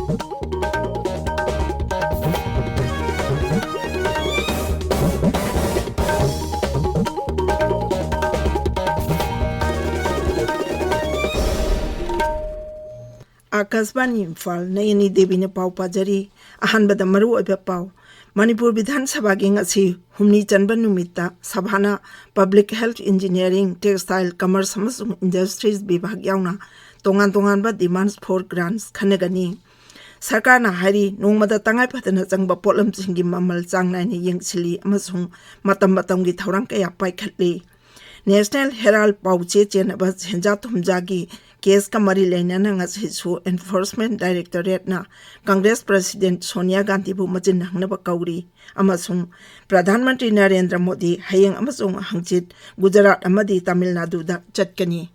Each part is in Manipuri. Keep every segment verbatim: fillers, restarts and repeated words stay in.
ꯑꯥꯀꯥꯁꯕꯥꯅꯤ ꯏꯝꯐꯥꯜ, ꯅꯌꯅꯤ ꯗꯦꯕꯤꯅ ꯄꯥꯎ ꯄꯥꯖꯔꯤ꯫ ꯑꯍꯥꯟꯕꯗ ꯃꯔꯨꯑꯣꯏꯕ ꯄꯥꯎ꯫ ꯃꯅꯤꯄꯨꯔ ꯕꯤꯙꯥꯟ ꯁꯚꯥꯒꯤ ꯉꯁꯤ ꯍꯨꯝꯅꯤ ꯆꯟꯕ ꯅꯨꯃꯤꯠꯇ ꯁꯚꯥꯅ Public Health, Engineering, Textile, Commerce ꯑꯃꯁꯨꯡ Industries ꯕꯤꯚꯥꯒ ꯌꯥꯎꯅ ꯇꯣꯉꯥꯟ ꯇꯣꯉꯥꯟꯕ demands for grants ꯈꯟꯅꯒꯅꯤ꯫ ꯁꯔꯀꯥꯔꯅ ꯍꯥꯏꯔꯤ, ꯅꯣꯡꯃꯗ ꯇꯉꯥꯏ ꯐꯗꯅ ꯆꯪꯕ ꯄꯣꯠꯂꯝꯁꯤꯡꯒꯤ ꯃꯃꯜ ꯆꯥꯡ ꯅꯥꯏꯅ ꯌꯦꯡꯁꯤꯜꯂꯤ ꯑꯃꯁꯨꯡ ꯃꯇꯝ ꯃꯇꯝꯒꯤ ꯊꯧꯔꯥꯡ ꯀꯌꯥ ꯄꯥꯏꯈꯠꯂꯤ꯫ National Herald ꯄꯥꯎ ꯆꯦ ꯆꯦꯟꯅꯕ ꯁꯦꯟꯖꯥ ꯊꯨꯝꯖꯥꯒꯤ ꯀꯦꯁꯀ ꯃꯔꯤ ꯂꯩꯅꯅ ꯉꯁꯤꯁꯨ Enforcement Directorateꯅ Congress President ꯁꯣꯅꯤꯌꯥ ꯒꯥꯟꯙꯤꯕꯨ ꯃꯆꯤꯟ ꯍꯪꯅꯕ ꯀꯧꯔꯤ ꯑꯃꯁꯨꯡ ꯄ꯭ꯔꯙꯥꯟ ꯃꯟꯇ꯭ꯔꯤ ꯅꯔꯦꯟꯗ꯭ꯔ ꯃꯣꯗꯤ ꯍꯌꯦꯡ ꯑꯃꯁꯨꯡ ꯍꯪꯆꯤꯠ ꯒꯨꯖꯔꯥꯠ ꯑꯃꯗꯤ ꯇꯥꯃꯤꯜ ꯅꯥꯗꯨꯗ ꯆꯠꯀꯅꯤ꯫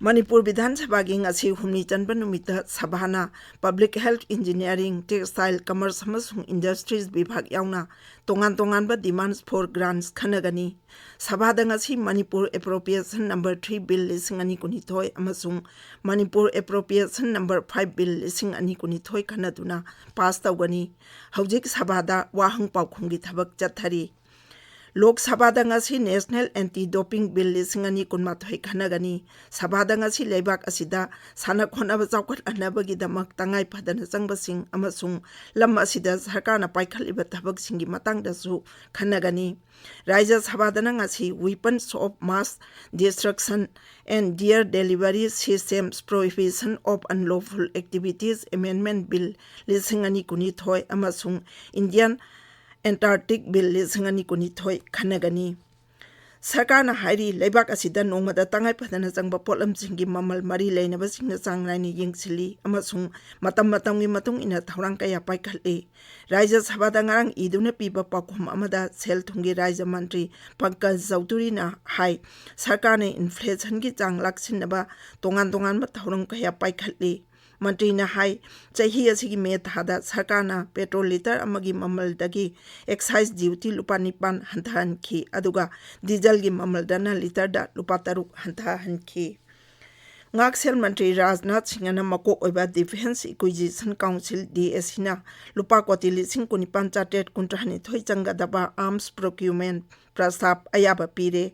ꯃꯅꯤꯄꯨꯔ ꯕꯤꯙꯥꯟ ꯁꯚꯥꯒꯤ ꯉꯁꯤ ꯍꯨꯝꯅꯤ ꯆꯟꯕ ꯅꯨꯃꯤꯠꯇ ꯁꯚꯥꯅ Public Health, Engineering, Textile, Commerce ꯑꯃꯁꯨꯡ Industries ꯕꯤꯚꯥꯒ ꯌꯥꯎꯅ ꯇꯣꯉꯥꯟ ꯇꯣꯉꯥꯟꯕ demands for grants ꯈꯟꯅꯒꯅꯤ꯫ ꯁꯚꯥꯗ ꯉꯁꯤ Manipur Appropriation Number Three Bill ꯂꯤꯁꯤꯡ ꯑꯅꯤ ꯀꯨꯟꯅꯤꯊꯣꯏ ꯑꯃꯁꯨꯡ Manipur Appropriation Number Five Bill ꯂꯤꯁꯤꯡ ꯑꯅꯤ ꯀꯨꯟꯅꯤꯊꯣꯏ ꯈꯟꯅꯗꯨꯅ ꯄꯥꯁ ꯇꯧꯒꯅꯤ꯫ ꯍꯧꯖꯤꯛ ꯁꯚꯥꯗ ꯋꯥꯍꯪ ꯄꯥꯎꯈꯨꯝꯒꯤ ꯊꯕꯛ ꯆꯠꯊꯔꯤ꯫ ꯂꯣꯛ ꯁꯚꯥꯗ ꯉꯁꯤ National Anti Doping Bill ꯂꯤꯁꯤꯡ ꯑꯅꯤ ꯀꯨꯟꯃꯥꯊꯣꯏ ꯈꯟꯅꯒꯅꯤ꯫ ꯁꯚꯥꯗ ꯉꯁꯤ ꯂꯩꯕꯥꯛ ꯑꯁꯤꯗ ꯁꯥꯟꯅ ꯈꯣꯠꯅꯕ ꯆꯥꯎꯈꯠꯍꯟꯅꯕꯒꯤꯗꯃꯛ ꯇꯉꯥꯏ ꯐꯗꯅ ꯆꯪꯕꯁꯤꯡ ꯑꯃꯁꯨꯡ ꯂꯝ ꯑꯁꯤꯗ ꯁꯔꯀꯥꯔꯅ ꯄꯥꯏꯈꯠꯂꯤꯕ ꯊꯕꯛꯁꯤꯡꯒꯤ ꯃꯇꯥꯡꯗꯁꯨ ꯈꯟꯅꯒꯅꯤ꯫ ꯔꯥꯖ꯭ꯌ ꯁꯚꯥꯗꯅ ꯉꯁꯤ Weapons of Mass Destruction and Their Delivery Systems Prohibition of Unlawful Activities Amendment Bill ꯂꯤꯁꯤꯡ ꯑꯅꯤ ꯀꯨꯟꯅꯤꯊꯣꯏ ꯑꯃꯁꯨꯡ Indian Antarctic Bill ꯂꯤꯁꯤꯡ ꯑꯅꯤ ꯀꯨꯟꯅꯤꯊꯣꯏ ꯈꯟꯅꯒꯅꯤ꯫ ꯁꯔꯀꯥꯔꯅ ꯍꯥꯏꯔꯤ, ꯂꯩꯕꯥꯛ ꯑꯁꯤꯗ ꯅꯣꯡꯃꯗ ꯇꯉꯥꯏ ꯐꯗꯅ ꯆꯪꯕ ꯄꯣꯠꯂꯝꯁꯤꯡꯒꯤ ꯃꯃꯜ ꯃꯔꯤ ꯂꯩꯅꯕꯁꯤꯡꯅ ꯆꯥꯡ ꯅꯥꯏꯅ ꯌꯦꯡꯁꯤꯜꯂꯤ ꯑꯃꯁꯨꯡ ꯃꯇꯝ ꯃꯇꯝꯒꯤ ꯃꯇꯨꯡ ꯏꯟꯅ ꯊꯧꯔꯥꯡ ꯀꯌꯥ ꯄꯥꯏꯈꯠꯂꯤ꯫ ꯔꯥꯖ꯭ꯌ ꯁꯚꯥꯗ ꯉꯔꯥꯡ ꯏꯗꯨꯅ ꯄꯤꯕ ꯄꯥꯎꯈꯨꯝ ꯑꯃꯗ ꯁꯦꯜ ꯊꯨꯝꯒꯤ ꯔꯥꯖ꯭ꯌ ꯃꯟꯇ꯭ꯔꯤ ꯄꯪꯀꯖ ꯆꯧꯙꯨꯔꯤꯅ ꯍꯥꯏ, ꯁꯔꯀꯥꯔꯅ inflationꯒꯤ ꯆꯥꯡ ꯂꯥꯛꯁꯤꯟꯅꯕ ꯇꯣꯉꯥꯟ ꯇꯣꯉꯥꯟꯕ ꯊꯧꯔꯝ ꯀꯌꯥ ꯄꯥꯏꯈꯠꯂꯤ꯫ ꯃꯟꯇ꯭ꯔꯤꯅ ꯍꯥꯏ, ꯆꯍꯤ ꯑꯁꯤꯒꯤ ꯃꯦ ꯊꯥꯗ ꯁꯔꯀꯥꯔꯅ ꯄꯦꯇ꯭ꯔꯣꯜ ꯂꯤꯇꯔ ꯑꯃꯒꯤ ꯃꯃꯜꯗꯒꯤ ꯑꯦꯛꯁꯥꯏꯖ ꯗ꯭ꯌꯨꯇꯤ ꯂꯨꯄꯥ ꯅꯤꯄꯥꯟ ꯍꯟꯊꯍꯟꯈꯤ, ꯑꯗꯨꯒ ꯗꯤꯖꯜꯒꯤ ꯃꯃꯜꯗꯅ ꯂꯤꯇꯔꯗ ꯂꯨꯄꯥ ꯇꯔꯨꯛ ꯍꯟꯊꯍꯟꯈꯤ꯫ ꯉꯥꯛꯁꯦꯜ ꯃꯟꯇ꯭ꯔꯤ ꯔꯥꯖꯅꯥꯊ ꯁꯤꯡꯍꯅ ꯃꯀꯣꯛ ꯑꯣꯏꯕ Defence Acquisition Council, ꯗꯤ ꯑꯦ ꯁꯤꯅ ꯂꯨꯄꯥ ꯀꯣꯇꯤ ꯂꯤꯁꯤꯡ ꯀꯨꯟꯅꯤꯄꯥꯟ ꯆꯥꯇ꯭ꯔꯦꯠ ꯀꯨꯟꯊ꯭ꯔꯥꯅꯤꯊꯣꯏ ꯆꯪꯒꯗꯕ arms procurement ꯄ꯭ꯔꯁꯇꯥꯞ ꯑꯌꯥꯕ ꯄꯤꯔꯦ꯫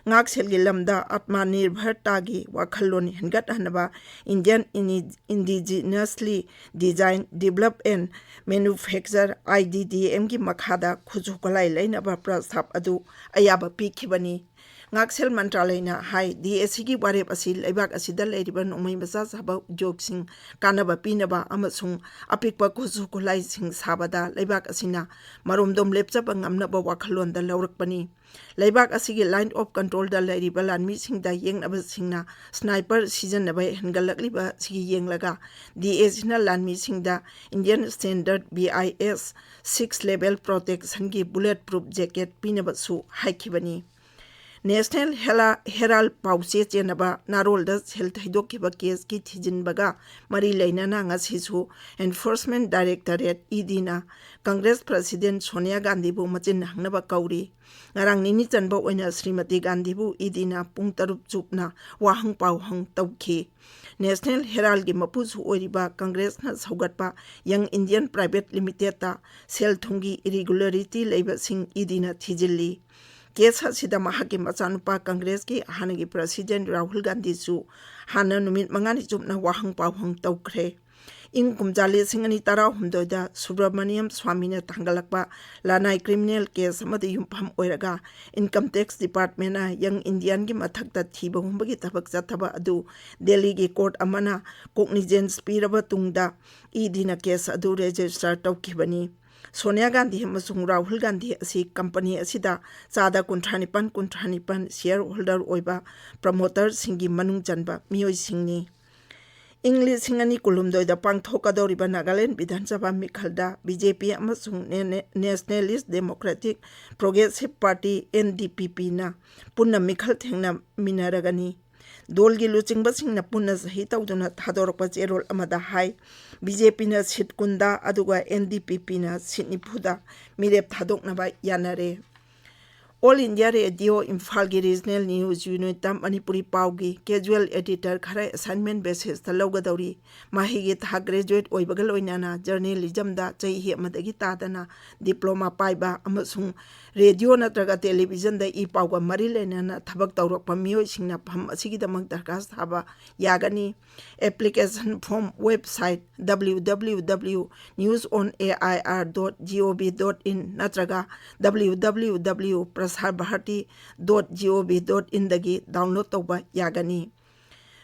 ꯉꯥꯛꯁꯦꯜꯒꯤ ꯂꯝꯗ ꯑꯥꯠꯃꯅꯤꯔꯚꯔꯇꯥꯒꯤ ꯋꯥꯈꯜꯂꯣꯟ ꯍꯦꯟꯒꯠꯍꯟꯅꯕ Indian Ini-, Indigenously Design, Develop and Manufacture, I D D M ꯒꯤ ꯃꯈꯥꯗ ꯈꯨꯠꯁꯨ ꯈꯨꯠꯂꯥꯏ ꯂꯩꯅꯕ ꯄ꯭ꯔꯁꯇꯥꯞ ꯑꯗꯨ ꯑꯌꯥꯕ ꯄꯤꯈꯤꯕꯅꯤ꯫ ꯉꯥꯛꯁꯦꯜ ꯃꯟꯇ꯭ꯔꯥꯂꯌꯅ ꯍꯥꯏ, ꯗꯤ ꯑꯦ ꯁꯤꯒꯤ ꯋꯥꯔꯦꯞ ꯑꯁꯤ ꯂꯩꯕꯥꯛ ꯑꯁꯤꯗ ꯂꯩꯔꯤꯕ ꯅꯣꯡꯃꯩ ꯃꯆꯥ ꯁꯥꯕ ꯎꯗ꯭ꯌꯣꯒꯁꯤꯡ ꯀꯥꯟꯅꯕ ꯄꯤꯅꯕ ꯑꯃꯁꯨꯡ ꯑꯄꯤꯛꯄ ꯈꯨꯠꯁꯨ ꯈꯨꯠꯂꯥꯏꯁꯤꯡ ꯁꯥꯕꯗ ꯂꯩꯕꯥꯛ ꯑꯁꯤꯅ ꯃꯔꯣꯝꯗꯣꯝ ꯂꯦꯞꯆꯕ ꯉꯝꯅꯕ ꯋꯥꯈꯜꯂꯣꯟꯗ ꯂꯧꯔꯛꯄꯅꯤ꯫ ꯂꯩꯕꯥꯛ ꯑꯁꯤꯒꯤ Line of Controlꯗ ꯂꯩꯔꯤꯕ ꯂꯥꯟꯃꯤꯁꯤꯡꯗ ꯌꯦꯛꯅꯕꯁꯤꯡꯅ sniper ꯁꯤꯖꯤꯟꯅꯕ ꯍꯦꯟꯒꯠꯂꯛꯂꯤꯕ ꯑꯁꯤꯒꯤ ꯌꯦꯡꯂꯒ, ꯗꯤ ꯑꯦ ꯁꯤꯅ ꯂꯥꯟꯃꯤꯁꯤꯡꯗ Indian Standard B I S six Level Protectionꯒꯤ bullet proof jacket ꯄꯤꯅꯕꯁꯨ ꯍꯥꯏꯈꯤꯕꯅꯤ꯫ National Hera-, Herald ꯄꯥꯎꯆꯦ ꯆꯦꯟꯅꯕ ꯅꯥꯔꯣꯜꯗ ꯁꯦꯜ ꯊꯩꯗꯣꯛꯈꯤꯕ ꯀꯦꯁꯀꯤ ꯊꯤꯖꯤꯟꯕꯒ ꯃꯔꯤ ꯂꯩꯅꯅ ꯉꯁꯤꯁꯨ Enforcement Directorate, EDꯅ Congress President Sonia ꯒꯥꯟꯙꯤꯕꯨ ꯃꯆꯤꯟ ꯍꯪꯅꯕ ꯀꯧꯔꯤ꯫ ꯉꯔꯥꯡ ꯅꯤꯅꯤ ꯆꯟꯕ ꯑꯣꯏꯅ ꯁ꯭ꯔꯤꯃꯇꯤ ꯒꯥꯟꯙꯤꯕꯨ EDꯅ ꯄꯨꯡ ꯇꯔꯨꯛ ꯆꯨꯞꯅ ꯋꯥꯍꯪ ꯄꯥꯎꯍꯪ ꯇꯧꯈꯤ꯫ National Heraldꯒꯤ ꯃꯄꯨꯁꯨ ꯑꯣꯏꯔꯤꯕ Congressꯅ ꯁꯧꯒꯠꯄ Young Indian Private Limitedꯇ ꯁꯦꯜ ꯊꯨꯝꯒꯤ irregularity ꯂꯩꯕꯁꯤꯡ EDꯅ ꯊꯤꯖꯤꯜꯂꯤ꯫ ꯀꯦꯁ ꯑꯁꯤꯗ ꯃꯍꯥꯛꯀꯤ ꯃꯆꯥꯅꯨꯄꯥ Congressꯀꯤ ꯍꯥꯟꯅꯒꯤ President ꯔꯥꯍꯨꯜ ꯒꯥꯟꯙꯤꯁꯨ ꯍꯥꯟꯅ ꯅꯨꯃꯤꯠ ꯃꯉꯥꯅꯤ ꯆꯨꯞꯅ ꯋꯥꯍꯪ ꯄꯥꯎꯍꯪ ꯇꯧꯈ꯭ꯔꯦ꯫ ꯏꯪ ꯀꯨꯝꯖꯥ ꯂꯤꯁꯤꯡ ꯑꯅꯤ ꯇꯔꯥꯍꯨꯝꯗꯣꯏꯗ ꯁꯨꯕ꯭ꯔꯃꯅꯤꯌꯝ ꯁ꯭ꯋꯥꯃꯤꯅ ꯊꯥꯡꯒꯠꯂꯛꯄ ꯂꯅꯥꯏ criminal case ꯑꯃꯗ ꯌꯨꯝꯐꯝ ꯑꯣꯏꯔꯒ Income Tax Departmentꯅ Young Indianꯒꯤ ꯃꯊꯛꯇ ꯊꯤꯕ ꯍꯨꯝꯕꯒꯤ ꯊꯕꯛ ꯆꯠꯊꯕ ꯑꯗꯨ ꯗꯦꯜꯂꯤꯒꯤ court ꯑꯃꯅ cognizance ꯄꯤꯔꯕ ꯇꯨꯡꯗ EDꯅ case ꯑꯗꯨ register ꯇꯧꯈꯤꯕꯅꯤ꯫ ꯁꯣꯅꯤꯌꯥ ꯒꯥꯟꯙꯤ ꯑꯃꯁꯨꯡ ꯔꯥꯍꯨꯜ ꯒꯥꯟꯙꯤ ꯑꯁꯤ company ꯑꯁꯤꯗ ꯆꯥꯗ ꯀꯨꯟꯊ꯭ꯔꯥ ꯅꯤꯄꯥꯟ, ꯀꯨꯟꯊ꯭ꯔꯥ ꯅꯤꯄꯥꯟ share holder ꯑꯣꯏꯕ promoterꯁꯤꯡꯒꯤ ꯃꯅꯨꯡ ꯆꯟꯕ ꯃꯤꯑꯣꯏꯁꯤꯡꯅꯤ꯫ ꯏꯪ ꯂꯤꯁꯤꯡ ꯑꯅꯤ ꯀꯨꯟꯍꯨꯝꯗꯣꯏꯗ ꯄꯥꯡꯊꯣꯛꯀꯗꯧꯔꯤꯕ ꯅꯥꯒꯥꯂꯦꯟ ꯕꯤꯙꯥꯟ ꯁꯚꯥ ꯃꯤꯈꯜꯗ BJP ꯑꯃꯁꯨꯡ ꯅꯦ-, ꯅꯦ-, Nationalist Democratic Progressive Party, NDPPꯅ ꯄꯨꯟꯅ ꯃꯤꯈꯜ ꯊꯦꯡꯅꯃꯤꯟꯅꯔꯒꯅꯤ꯫ ꯗꯣꯜꯒꯤ ꯂꯨꯆꯤꯡꯕꯁꯤꯡꯅ ꯄꯨꯟꯅ ꯁꯍꯤ ꯇꯧꯗꯨꯅ ꯊꯥꯗꯣꯔꯛꯄ ꯆꯦꯔꯣꯜ ꯑꯃꯗ ꯍꯥꯏ, ꯕꯤ ꯖꯦ ꯄꯤꯅ ꯁꯤꯠ ꯀꯨꯟꯗ, ꯑꯗꯨꯒ ꯑꯦꯟ ꯗꯤ ꯄꯤ ꯄꯤꯅ ꯁꯤꯠ ꯅꯤꯐꯨꯗ ꯃꯤꯔꯦꯞ ꯊꯥꯗꯣꯛꯅꯕ ꯌꯥꯅꯔꯦ꯫ ꯑꯣꯜ ꯏꯟꯗꯤꯌꯥ ꯔꯦꯗꯤꯑꯣ ꯏꯝꯐꯥꯜꯒꯤ ꯔꯤꯖꯅꯦꯜ ꯅ꯭ꯌꯨꯁ ꯌꯨꯅꯤꯠꯇ ꯃꯅꯤꯄꯨꯔꯤ ꯄꯥꯎꯒꯤ ꯀꯦꯖꯨꯋꯦꯜ ꯑꯦꯗꯤꯇꯔ ꯈꯔ ꯑꯦꯁꯥꯏꯟꯃꯦꯟ ꯕꯦꯁꯤꯁꯇ ꯂꯧꯒꯗꯧꯔꯤ꯫ ꯃꯍꯩꯒꯤ ꯊꯥꯛ ꯒ꯭ꯔꯦꯖꯨꯋꯦꯠ ꯑꯣꯏꯕꯒ ꯂꯣꯏꯅꯅ ꯖꯔꯅꯦꯂꯤꯖꯝꯗ ꯆꯍꯤ ꯑꯃꯗꯒꯤ ꯇꯥꯗꯅ ꯗꯤꯄ꯭ꯂꯣꯃꯥ ꯄꯥꯏꯕ ꯑꯃꯁꯨꯡ ꯔꯦꯗꯤꯑꯣ ꯅꯠꯇ꯭ꯔꯒ ꯇꯦꯂꯤꯚꯤꯖꯟꯗ ꯏ ꯄꯥꯎꯒ ꯃꯔꯤ ꯂꯩꯅꯅ ꯊꯕꯛ ꯇꯧꯔꯛꯄ ꯃꯤꯑꯣꯏꯁꯤꯡꯅ ꯐꯝ ꯑꯁꯤꯒꯤꯗꯃꯛ ꯗꯔꯈꯥꯁ ꯊꯥꯕ ꯌꯥꯒꯅꯤ꯫ Application form website W W W news on A I R dot G O V dot in ꯅꯠꯇ꯭ꯔꯒ W W W prasar bharati dot G O V dot in ꯗꯒꯤ ꯗꯥꯎꯟꯂꯣꯗ ꯇꯧꯕ ꯌꯥꯒꯅꯤ꯫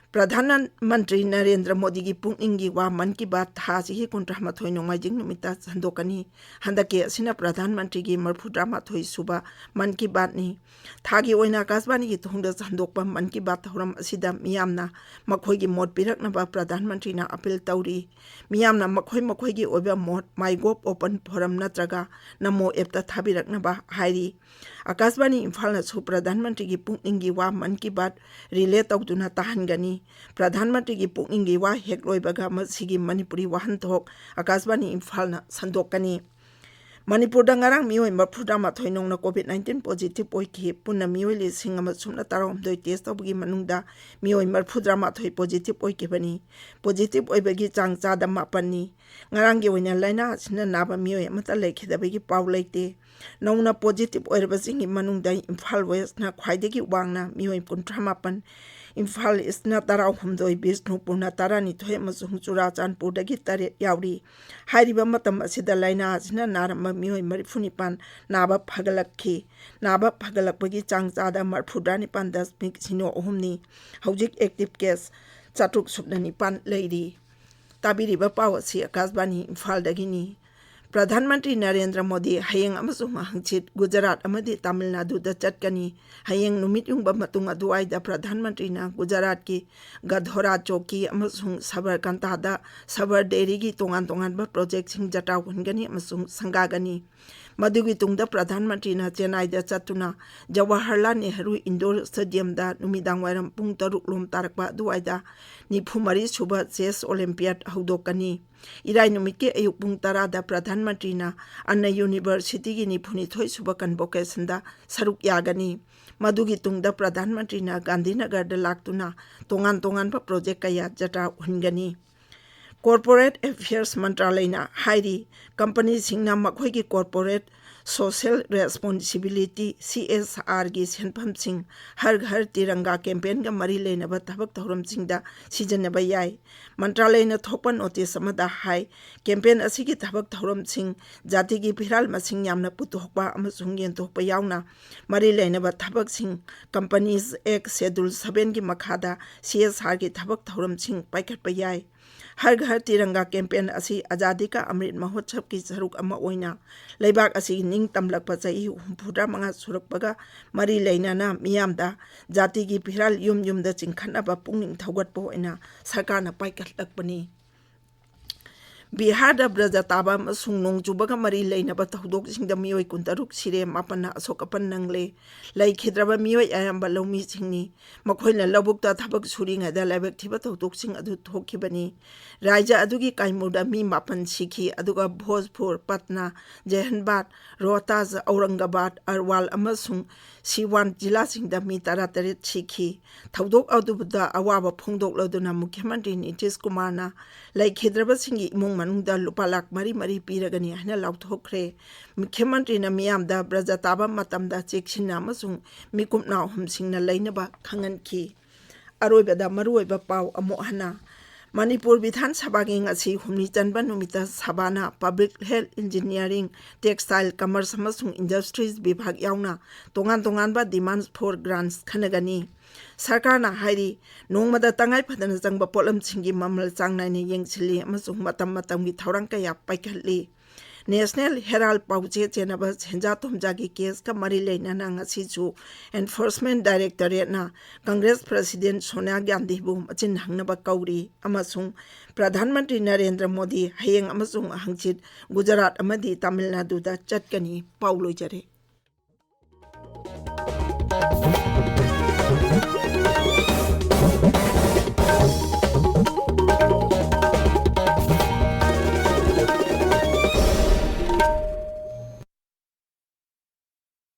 ꯄ꯭ꯔꯙꯥꯟ ꯃꯟꯇ꯭ꯔꯤ ꯅꯔꯦꯟꯗ꯭ꯔ ꯃꯣꯗꯤꯒꯤ ꯄꯨꯛꯅꯤꯡꯒꯤ ꯋꯥ ꯃꯟ ꯀꯤ ꯕꯥꯠ ꯊꯥ ꯑꯁꯤꯒꯤ ꯀꯨꯟꯊ꯭ꯔꯥ ꯃꯥꯊꯣꯏ ꯅꯣꯡꯃꯥꯏꯖꯤꯡ ꯅꯨꯃꯤꯠꯇ ꯁꯟꯗꯣꯛꯀꯅꯤ꯫ ꯍꯟꯗꯛꯀꯤ ꯑꯁꯤꯅ ꯄ꯭ꯔꯙꯥꯟ ꯃꯟꯇ꯭ꯔꯤꯒꯤ ꯃꯔꯐꯨꯇꯔꯥ ꯃꯥꯊꯣꯏ ꯁꯨꯕ ꯃꯟ ꯀꯤ ꯕꯥꯠꯅꯤ꯫ ꯊꯥꯒꯤ ꯑꯣꯏꯅ ꯑꯀꯥꯁꯕꯥꯅꯤꯒꯤ ꯊꯣꯡꯗ ꯁꯟꯗꯣꯛꯄ ꯃꯟ ꯀꯤ ꯕꯥꯠ ꯊꯧꯔꯝ ꯑꯁꯤꯗ ꯃꯤꯌꯥꯝꯅ ꯃꯈꯣꯏꯒꯤ ꯃꯣꯠ ꯄꯤꯔꯛꯅꯕ ꯄ꯭ꯔꯙꯥꯟ ꯃꯟꯇ꯭ꯔꯤꯅ ꯑꯄꯤꯜ ꯇꯧꯔꯤ꯫ ꯃꯤꯌꯥꯝꯅ ꯃꯈꯣꯏ ꯃꯈꯣꯏꯒꯤ ꯑꯣꯏꯕ ꯃꯣꯠ MyGov open forum ꯅꯠꯇ꯭ꯔꯒ ꯅꯃꯣ ꯑꯦꯞꯇ ꯊꯥꯕꯤꯔꯛꯅꯕ ꯍꯥꯏꯔꯤ꯫ ꯑꯀꯥꯁꯕꯥꯅꯤ ꯏꯝꯐꯥꯜꯅꯁꯨ ꯄ꯭ꯔꯙꯥꯟ ꯃꯟꯇ꯭ꯔꯤꯒꯤ ꯄꯨꯛꯅꯤꯡꯒꯤ ꯋꯥ ꯃꯟ ꯀꯤ ꯕꯥꯠ ꯔꯤꯂꯦ ꯇꯧꯗꯨꯅ ꯇꯥꯍꯟꯒꯅꯤ꯫ ꯄ꯭ꯔꯙꯥꯟ ꯃꯟꯇ꯭ꯔꯤꯒꯤ ꯄꯨꯛꯅꯤꯡꯒꯤ ꯋꯥ ꯍꯦꯛ ꯂꯣꯏꯕꯒ ꯃꯁꯤꯒꯤ ꯃꯅꯤꯄꯨꯔꯤ ꯋꯥꯍꯟꯊꯣꯛ ꯑꯀꯥꯁꯕꯥꯅꯤ ꯏꯝꯐꯥꯜꯅ ꯁꯟꯗꯣꯛꯀꯅꯤ꯫ ꯃꯅꯤꯄꯨꯔꯗ ꯉꯔꯥꯡ ꯃꯤꯑꯣꯏ ꯃꯔꯐꯨꯇꯔꯥ ꯃꯥꯊꯣꯏ ꯅꯧꯅ ꯀꯣꯚꯤꯗ ꯅꯥꯏꯟꯇꯤꯟ ꯄꯣꯖꯤꯇꯤꯚ ꯑꯣꯏꯈꯤ꯫ ꯄꯨꯟꯅ ꯃꯤꯑꯣꯏ ꯂꯤꯁꯤꯡ ꯑꯃ ꯁꯨꯞꯅ ꯇꯔꯥꯍꯨꯝꯗꯣꯏ ꯇꯦꯁ ꯇꯧꯕꯒꯤ ꯃꯅꯨꯡꯗ ꯃꯤꯑꯣꯏ ꯃꯔꯐꯨꯇꯔꯥ ꯃꯥꯊꯣꯏ ꯄꯣꯖꯤꯇꯤꯚ ꯑꯣꯏꯈꯤꯕꯅꯤ꯫ ꯄꯣꯖꯤꯇꯤꯚ ꯑꯣꯏꯕꯒꯤ ꯆꯥꯡ ꯆꯥꯗ ꯃꯥꯄꯟꯅꯤ꯫ ꯉꯔꯥꯡꯒꯤ ꯑꯣꯏꯅ ꯂꯥꯏꯅꯥ ꯑꯁꯤꯅ ꯅꯥꯕ ꯃꯤꯑꯣꯏ ꯑꯃꯠꯇ ꯂꯩꯈꯤꯗꯕꯒꯤ ꯄꯥꯎ ꯂꯩꯇꯦ꯫ ꯅꯧꯅ ꯄꯣꯖꯤꯇꯤꯚ ꯑꯣꯏꯔꯕꯁꯤꯡꯒꯤ ꯃꯅꯨꯡꯗ ꯏꯝꯐꯥꯜ ꯋꯦꯁꯅ ꯈ꯭ꯋꯥꯏꯗꯒꯤ ꯋꯥꯡꯅ ꯃꯤꯑꯣꯏ ꯀꯨꯟꯊ꯭ꯔꯥ ꯃꯥꯄꯟ, ꯏꯝꯐꯥꯜ ꯏꯁꯅ ꯇꯔꯥꯍꯨꯝꯗꯣꯏ, ꯕꯤꯁꯅꯨꯄꯨꯔꯅ ꯇꯔꯥꯅꯤꯊꯣꯏ ꯑꯃꯁꯨꯡ ꯆꯨꯔꯥꯆꯥꯟꯄꯨꯔꯗꯒꯤ ꯇꯔꯦꯠ ꯌꯥꯎꯔꯤ꯫ ꯍꯥꯏꯔꯤꯕ ꯃꯇꯝ ꯑꯁꯤꯗ ꯂꯥꯏꯅꯥ ꯑꯁꯤꯅ ꯅꯥꯔꯝꯕ ꯃꯤꯑꯣꯏ ꯃꯔꯤꯐꯨ ꯅꯤꯄꯥꯟ ꯅꯥꯕ ꯐꯒꯠꯂꯛꯈꯤ꯫ ꯅꯥꯕ ꯐꯒꯠꯂꯛꯄꯒꯤ ꯆꯥꯡ ꯆꯥꯗ ꯃꯔꯐꯨꯇꯔꯥ ꯅꯤꯄꯥꯟ ꯗꯁꯃꯤꯛ ꯁꯤꯅꯣ ꯑꯍꯨꯝꯅꯤ꯫ ꯍꯧꯖꯤꯛ ꯑꯦꯛꯇꯤꯚ ꯀꯦꯁ ꯆꯥꯇ꯭ꯔꯨꯛ ꯁꯨꯞꯅ ꯅꯤꯄꯥꯟ ꯂꯩꯔꯤ꯫ ꯇꯥꯕꯤꯔꯤꯕ ꯄꯥꯎ ꯑꯁꯤ ꯑꯀꯥꯁꯕꯥꯅꯤ ꯏꯝꯐꯥꯜꯗꯒꯤꯅꯤ꯫ ꯄ꯭ꯔꯙꯥꯟ ꯃꯟꯇ꯭ꯔꯤ ꯅꯔꯦꯟꯗ꯭ꯔ ꯃꯣꯗꯤ ꯍꯌꯦꯡ ꯑꯃꯁꯨꯡ ꯍꯪꯆꯤꯠ ꯒꯨꯖꯔꯥꯠ ꯑꯃꯗꯤ ꯇꯥꯃꯤꯜ ꯅꯥꯗꯨꯗ ꯆꯠꯀꯅꯤ꯫ ꯍꯌꯦꯡ ꯅꯨꯃꯤꯠ ꯌꯨꯡꯕ ꯃꯇꯨꯡ ꯑꯗꯨꯋꯥꯏꯗ ꯄ꯭ꯔꯙꯥꯟ ꯃꯟꯇ꯭ꯔꯤꯅ ꯒꯨꯖꯔꯥꯠꯀꯤ ꯒꯙꯣꯔꯥ ꯆꯣꯀꯤ ꯑꯃꯁꯨꯡ ꯁꯕꯔꯀꯟꯇꯥꯗ ꯁꯕꯔ ꯗꯦꯔꯤꯒꯤ ꯇꯣꯉꯥꯟ ꯇꯣꯉꯥꯟꯕ ꯄ꯭ꯔꯣꯖꯦꯛꯁꯤꯡ ꯖꯇꯥꯎ ꯍꯨꯟꯒꯅꯤ ꯑꯃꯁꯨꯡ ꯁꯪꯒꯥꯒꯅꯤ꯫ ꯃꯗꯨꯒꯤ ꯇꯨꯡꯗ ꯄ꯭ꯔꯙꯥꯟ ꯃꯟꯇ꯭ꯔꯤꯅ ꯆꯦꯟꯅꯥꯏꯗ ꯆꯠꯇꯨꯅ ꯖꯋꯥꯍꯔꯂꯥꯜ ꯅꯦꯍꯔꯨ ꯏꯟꯗꯣꯔ ꯁ꯭ꯇꯦꯗꯤꯌꯝꯗ ꯅꯨꯃꯤꯗꯥꯡ ꯋꯥꯏꯔꯝ ꯄꯨꯡ ꯇꯔꯨꯛ ꯂꯣꯝ ꯇꯥꯔꯛꯄ ꯑꯗꯨꯋꯥꯏꯗ ꯅꯤꯐꯨ ꯃꯔꯤ ꯁꯨꯕ ꯆꯦꯁ ꯑꯣꯂꯦꯝꯄꯤꯌꯥꯗ ꯍꯧꯗꯣꯛꯀꯅꯤ꯫ ꯏꯔꯥꯏ ꯅꯨꯃꯤꯠꯀꯤ ꯑꯌꯨꯛ ꯄꯨꯡ ꯇꯔꯥꯗ ꯄ꯭ꯔꯙꯥꯟ ꯃꯟꯇ꯭ꯔꯤꯅ ꯑꯟꯅ ꯌꯨꯅꯤꯚꯔꯁꯤꯇꯤꯒꯤ ꯅꯤꯐꯨꯅꯤꯊꯣꯏ ꯁꯨꯕ ꯀꯟꯚꯣꯀꯦꯁꯟꯗ ꯁꯔꯨꯛ ꯌꯥꯒꯅꯤ꯫ ꯃꯗꯨꯒꯤ ꯇꯨꯡꯗ ꯄ꯭ꯔꯙꯥꯟ ꯃꯟꯇ꯭ꯔꯤꯅ ꯒꯥꯟꯙꯤꯅꯒꯔꯗ ꯂꯥꯛꯇꯨꯅ ꯇꯣꯉꯥꯟ ꯇꯣꯉꯥꯟꯕ ꯄ꯭ꯔꯣꯖꯦꯛ ꯀꯌꯥ ꯖꯇ꯭ꯔꯥ ꯎꯍꯟꯒꯅꯤ꯫ ꯀꯣꯔꯄꯣꯔꯦꯠ ꯑꯦꯐꯤꯌꯔꯁ ꯃꯟꯇ꯭ꯔꯥꯂꯌꯅ ꯍꯥꯏꯔꯤ, ꯀꯝꯄꯅꯤꯁꯤꯡꯅ ꯃꯈꯣꯏꯒꯤ corporate social responsibility, C S ꯑꯥꯔꯒꯤ ꯁꯦꯟꯐꯝꯁꯤꯡ ꯍꯔ ꯘꯔ ꯇꯤꯔꯪꯒꯥ ꯀꯦꯝꯄꯦꯟꯒ ꯃꯔꯤ ꯂꯩꯅꯕ ꯊꯕꯛ ꯊꯧꯔꯝꯁꯤꯡꯗ ꯁꯤꯖꯤꯟꯅꯕ ꯌꯥꯏ꯫ ꯃꯟꯇ꯭ꯔꯥꯂꯌꯅ ꯊꯣꯛꯄ ꯅꯣꯇꯤꯁ ꯑꯃꯗ ꯍꯥꯏ, ꯀꯦꯝꯄꯦꯟ ꯑꯁꯤꯒꯤ ꯊꯕꯛ ꯊꯧꯔꯝꯁꯤꯡ ꯖꯥꯇꯤꯒꯤ ꯐꯤꯔꯥꯜ ꯃꯁꯤꯡ ꯌꯥꯝꯅ ꯄꯨꯊꯣꯛꯄ ꯑꯃꯁꯨꯡ ꯌꯦꯟꯊꯣꯛꯄ ꯌꯥꯎꯅ ꯃꯔꯤ ꯂꯩꯅꯕ ꯊꯕꯛꯁꯤꯡ, ꯀꯝꯄꯅꯤꯁ ꯑꯦꯛ ꯁꯦꯗꯨꯜ ꯁꯚꯦꯟꯒꯤ ꯃꯈꯥꯗ ꯁꯤ ꯑꯦꯁ ꯑꯥꯔꯒꯤ ꯊꯕꯛ ꯊꯧꯔꯝꯁꯤꯡ ꯄꯥꯏꯈꯠꯄ ꯌꯥꯏ꯫ ꯍꯔ ꯘꯔ ꯇꯤꯔꯪꯒꯥ ꯀꯦꯝꯄꯦꯟ ꯑꯁꯤ ꯑꯖꯥꯗꯤ ꯀꯥ ꯑꯃ꯭ꯔꯤꯠ ꯃꯍꯣꯠꯁꯕꯀꯤ ꯁꯔꯨꯛ ꯑꯃ ꯑꯣꯏꯅ ꯂꯩꯕꯥꯛ ꯑꯁꯤꯒꯤ ꯅꯤꯡꯇꯝꯂꯛꯄ ꯆꯍꯤ ꯍꯨꯝꯐꯨꯇꯔꯥ ꯃꯉꯥ ꯁꯨꯔꯛꯄꯒ ꯃꯔꯤ ꯂꯩꯅꯅ ꯃꯤꯌꯥꯝꯗ ꯖꯥꯇꯤꯒꯤ ꯐꯤꯔꯥꯜ ꯌꯨꯝ ꯌꯨꯝꯗ ꯆꯤꯡꯈꯠꯅꯕ ꯄꯨꯛꯅꯤꯡ ꯊꯧꯒꯠꯄ ꯑꯣꯏꯅ ꯁꯔꯀꯥꯔꯅ ꯄꯥꯏꯈꯠꯂꯛꯄꯅꯤ꯫ ꯕꯤꯍꯥꯔꯗ ꯕ꯭ꯔꯖ ꯇꯥꯕ ꯑꯃꯁꯨꯡ ꯅꯣꯡ ꯆꯨꯕꯒ ꯃꯔꯤ ꯂꯩꯅꯕ ꯊꯧꯗꯣꯛꯁꯤꯡꯗ ꯃꯤꯑꯣꯏ ꯀꯨꯟꯇꯔꯨꯛ ꯁꯤꯔꯦ, ꯃꯥꯄꯟꯅ ꯑꯁꯣꯛ ꯑꯄꯟ ꯅꯪꯂꯦ꯫ ꯂꯩꯈꯤꯗ꯭ꯔꯕ ꯃꯤꯑꯣꯏ ꯑꯌꯥꯝꯕ ꯂꯧꯃꯤꯁꯤꯡꯅꯤ꯫ ꯃꯈꯣꯏꯅ ꯂꯧꯕꯨꯛꯇ ꯊꯕꯛ ꯁꯨꯔꯤꯉꯩꯗ ꯂꯥꯏꯕꯛ ꯊꯤꯕ ꯊꯧꯗꯣꯛꯁꯤꯡ ꯑꯗꯨ ꯊꯣꯛꯈꯤꯕꯅꯤ꯫ ꯔꯥꯏꯖ꯭ꯌ ꯑꯗꯨꯒꯤ ꯀꯥꯏꯃꯨꯔꯗ ꯃꯤ ꯃꯥꯄꯟ ꯁꯤꯈꯤ, ꯑꯗꯨꯒ ꯚꯣꯖꯄꯨꯔ, ꯄꯠꯅꯥ, ꯖꯦꯍꯟꯕꯥꯗ, ꯔꯣꯍꯇꯥꯁ, ꯑꯧꯔꯪꯒꯕꯥꯗ, ꯑꯔꯋꯥꯜ ꯑꯃꯁꯨꯡ ꯁꯤꯋꯥꯟ ꯖꯤꯂꯥꯁꯤꯡꯗ ꯃꯤ ꯇꯔꯥꯇꯔꯦꯠ ꯁꯤꯈꯤ꯫ ꯊꯧꯗꯣꯛ ꯑꯗꯨꯗ ꯑꯋꯥꯕ ꯐꯣꯡꯗꯣꯛꯂꯗꯨꯅ ꯃꯨꯈ꯭ꯌ ꯃꯟꯇ꯭ꯔꯤ ꯅꯤꯇꯤꯁ ꯀꯨꯃꯥꯔꯅ ꯂꯩꯈꯤꯗ꯭ꯔꯕꯁꯤꯡꯒꯤ ꯏꯃꯨꯡ ꯃꯅꯨꯡꯗ ꯂꯨꯄꯥ ꯂꯥꯈ ꯃꯔꯤ ꯃꯔꯤ ꯄꯤꯔꯒꯅꯤ ꯍꯥꯏꯅ ꯂꯥꯎꯊꯣꯛꯈ꯭ꯔꯦ꯫ ꯃꯨꯈ꯭ꯌ ꯃꯟꯇ꯭ꯔꯤꯅ ꯃꯤꯌꯥꯝꯗ ꯕ꯭ꯔꯖ ꯇꯥꯕ ꯃꯇꯝꯗ ꯆꯦꯛꯁꯤꯟꯅ ꯑꯃꯁꯨꯡ ꯃꯤꯀꯨꯞ ꯅꯥꯍꯨꯝꯁꯤꯡꯅ ꯂꯩꯅꯕ ꯈꯪꯍꯟꯈꯤ꯫ ꯑꯔꯣꯏꯕꯗ ꯃꯔꯨꯑꯣꯏꯕ ꯄꯥꯎ ꯑꯃꯨꯛ ꯍꯟꯅ꯫ ꯃꯅꯤꯄꯨꯔ ꯕꯤꯙꯥꯟ ꯁꯚꯥꯒꯤ ꯉꯁꯤ ꯍꯨꯝꯅꯤ ꯆꯟꯕ ꯅꯨꯃꯤꯠꯇ ꯁꯚꯥꯅ Public Health Engineering, Textile, Commerce ꯑꯃꯁꯨꯡ Industries ꯕꯤꯚꯥꯒ ꯌꯥꯎꯅ ꯇꯣꯉꯥꯟ ꯇꯣꯉꯥꯟꯕ demands for grants ꯈꯟꯅꯒꯅꯤ꯫ ꯁꯔꯀꯥꯔꯅ ꯍꯥꯏꯔꯤ, ꯅꯣꯡꯃꯗ ꯇꯉꯥꯏ ꯐꯗꯅ ꯆꯪꯕ ꯄꯣꯠꯂꯝꯁꯤꯡꯒꯤ ꯃꯃꯜ ꯆꯥꯡ ꯅꯥꯏꯅ ꯌꯦꯡꯁꯤꯜꯂꯤ ꯑꯃꯁꯨꯡ ꯃꯇꯝ ꯃꯇꯝꯒꯤ ꯊꯧꯔꯥꯡ ꯀꯌꯥ ꯄꯥꯏꯈꯠꯂꯤ꯫ National Herald ꯄꯥꯎꯆꯦ ꯆꯦꯟꯅꯕ ꯁꯦꯟꯖꯥ ꯊꯨꯝꯖꯥꯒꯤ ꯀꯦꯁꯀ ꯃꯔꯤ ꯂꯩꯅꯅ ꯉꯁꯤꯁꯨ Enforcement Directorateꯅ Congress President ꯁꯣꯅꯤꯌꯥ ꯒꯥꯟꯙꯤꯕꯨ ꯃꯆꯤꯟ ꯍꯪꯅꯕ ꯀꯧꯔꯤ ꯑꯃꯁꯨꯡ ꯄ꯭ꯔꯙꯥꯟ ꯃꯟꯇ꯭ꯔꯤ ꯅꯔꯦꯟꯗ꯭ꯔ ꯃꯣꯗꯤ ꯍꯌꯦꯡ ꯑꯃꯁꯨꯡ ꯍꯪꯆꯤꯠ ꯒꯨꯖꯔꯥꯠ ꯑꯃꯗꯤ ꯇꯥꯃꯤꯜ ꯅꯥꯗꯨꯗ ꯆꯠꯀꯅꯤ꯫ ꯄꯥꯎ ꯂꯣꯏꯖꯔꯦ꯫